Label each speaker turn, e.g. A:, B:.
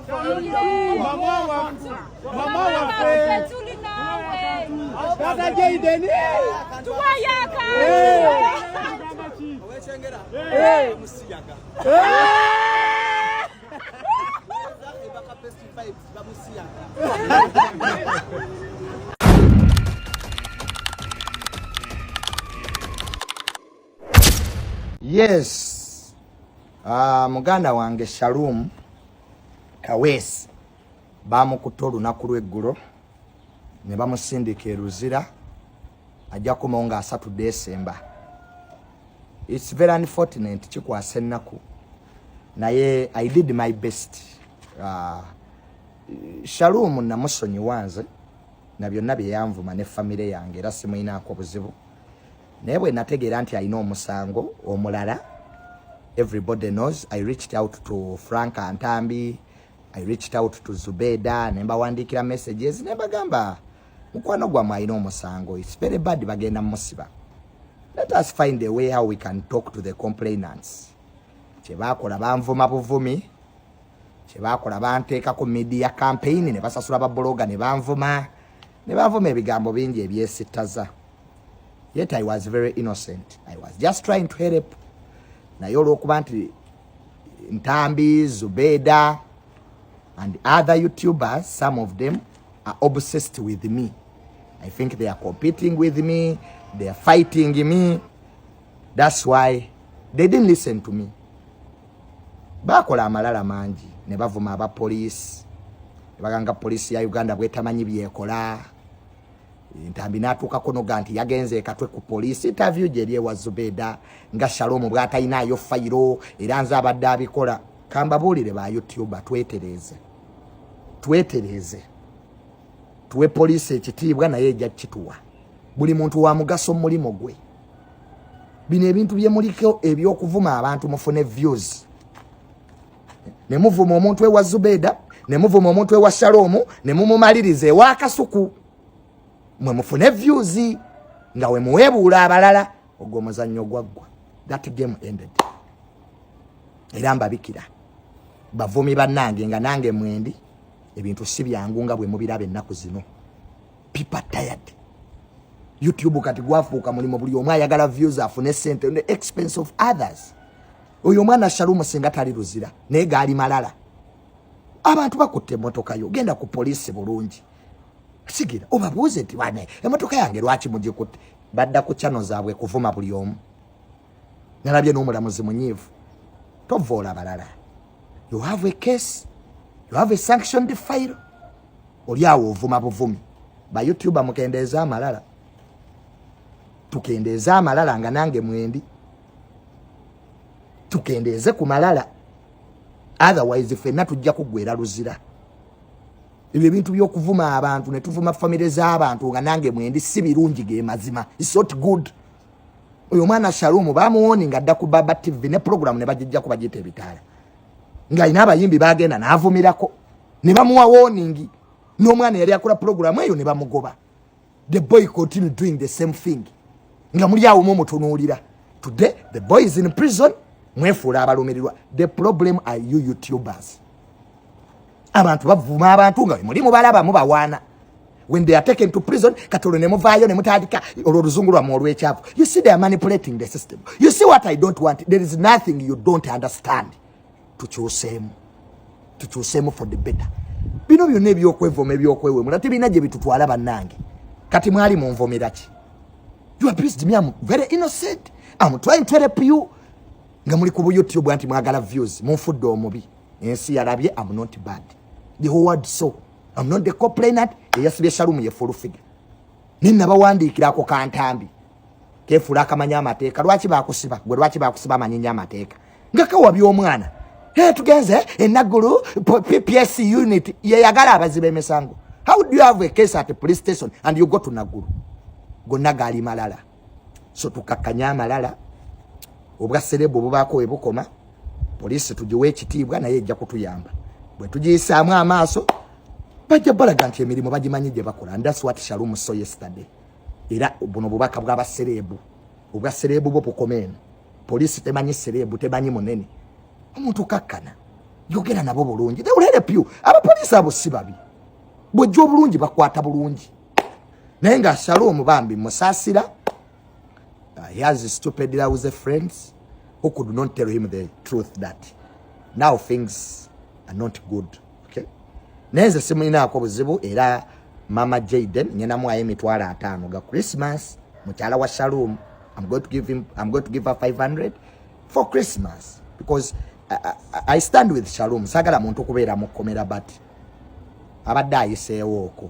A: Mama waffe Tata Jaden
B: tuwayaka.
C: Yes. Muganda wange Shalom Kaweesi bamukutte olunaku lw'eggulo ne bamusindika e Luzira, ajja kukomawo nga 3 Desemba. It's very unfortunate, kikwasa ennaku, naye I did my best. Shalom namusonyiwa nze na byonna bye yanvuma ne famire yange, era simuyinaako buzibu, naye bwe nategeera nti alina omusango omulala, everybody knows I reached out to Frank Antambi, I reached out to Zubeda, ne mbawandiikira messages ne mbagamba mukwano gwammwe alina omusango, it's very bad, bagenda mumusiba, let us find a way how we can talk to the complainants. Kyebakola banvuma buvumi, kyebakola banteekako media campaign ne basasula ba blogger ne banvuma, ne banvuma ebigambo bingi ebyesittaza. Yet I was very innocent, I was just trying to help. Naye olw'okuba nti Ntambi, Zubeda and other YouTubers, some of them are obsessed with me, I think they are competing with me, they are fighting me, that's why they didn't listen to me. Bakola amalala mangi ne bavuma abapoliisi ne baganga poliisi ya Uganda bwetamanyi byekola. Ntambi n'atuukako noga nti yagenze ekatwe ku poliisi, interview gyeri ewa Zubeda, nga Shalom bw'atalinayo fayiro era nze abadde abikola. Kambabuulire ba YouTuber, twetereeze, twetereeze, tuwe poliisi ekitiibwa naye ejja kituwa. Buli muntu wa mugaso mu mulimu gwe. Bino ebintu bye muliko eby'okuvuma abantu mufune views, ne muvuma omuntu ewa Zubeda, ne muvuma omuntu ewa Shalomu, ne mumumaliriza ewa Kasuku, mwe mufune views nga we muweebuula abalala. Ogwo omuzannyo gwaggwa, that game ended. Era mbabikira bavumi bannange nga nange mwendi, ebintu si byangu nga bwe mubiraba ennaku zino. People tired. YouTube kati gwafuuka mulimu, buli omu ayagala views afune sente on the expense of others. Oyo omwana Shalumu singa tali Luzira, naye gaali malala. Abantu bakutte emmotoka yo, genda ku poliisi bulungi, sigira obabuuze nti wane emmotoka yange lwaki mugikutte? Badda ku channel zaabwe kuvuma buli omu. Nalabye n'omulamuzi munyiivu. Tovoola balala. You have a case, you have a sanctioned file, oli awo ovuma buvumi. Ba YouTuber, mukendeeze amalala, tukendeeze amalala nga nange mwendi, tukendeeze ku malala, otherwise ffenna tujja kuggwera Luzira. Ebyo ebintu by'okuvuma abantu ne tuvuma famire z'abantu nga nange mwendi si birungi, ge mazima, it's not good. Oyo omwana Shalumu bamuwoni nga adda ku Baba TV ne program ne bagijjako, bagiyita ebitaala, ng'alina abayimbi bagenda n'avumirako ne bamuwa warning, n'omwana yali akola program eyo ne bamugoba. The boy continue doing the same thing nga muli awo mumutunuulira. Today the boy is in prison, mwefuula abalumirirwa. The problem are you YouTubers. Abantu bavuma abantu nga muli mubalaba, mubawaana. When they are taken to prison, kati olwo ne muvaayo ne mutandika olwo oluzungu lwammwe olw'ekyavu. You see, they are manipulating the system. You see what I don't want? There is nothing you don't understand. Tukyuseemu, tukyuseemu for the better. Bino byonna ebyokwevuma, ebyokwewemula tebirina gye bitutwala bannange. Kati mwali munvumira ki? You abused me. I'm very innocent, I'm trying to help you nga muli ku bu YouTube anti mwagala views. Munfudde omubi, ensi yalabye I'm not bad, the whole world. So I'm not the complainant. Eyasibye Shalumu ye full figure. Ninabawandiikirako kantambi kefuula akamanya amateeka. Lwaki bakusiba gwe? Lwaki bakusiba amanyinya amateeka nga kawabya omwana? Hey, tugenze enaggulu PPS unit yeyagala abaziba emisango. How do you have a case at a police station and you go to Naggulu? Gonna gaali malala, so tukakkanye amalala. Obwa celeb bubaako we bukoma. Poliisi tugiwe ekitiibwa naye ejja kutuyamba bwe tugiyisaamu amaaso. Bajja balaga nti emirimu bagimanyi gye bakola, and that's what Shalom saw yesterday. Era buno bubaka bw'aba celeb, obwa celeb bwo bukoma eno. Poliisi temanyi celeb, temanyi munene. Omuntu kakkana. Yogera nabo bulungi, they will help you. Abapoliisi abo si babi, bwejja obulungi bakwata bulungi. Naye nga Shalom bambi musaasira. He has stupid lousy friends who could not tell him the truth that now things are not good, okay? Naye nze simulinaako buzibu. Era Mama Jaden nyenamuwayo 50,000 ga Christmas. Mukyala wa Shalom, I'm going to give her 500 for Christmas because I stand with Shalom. Sagala muntu kubeera mu kkomera, but abadde ayiseewo okwo.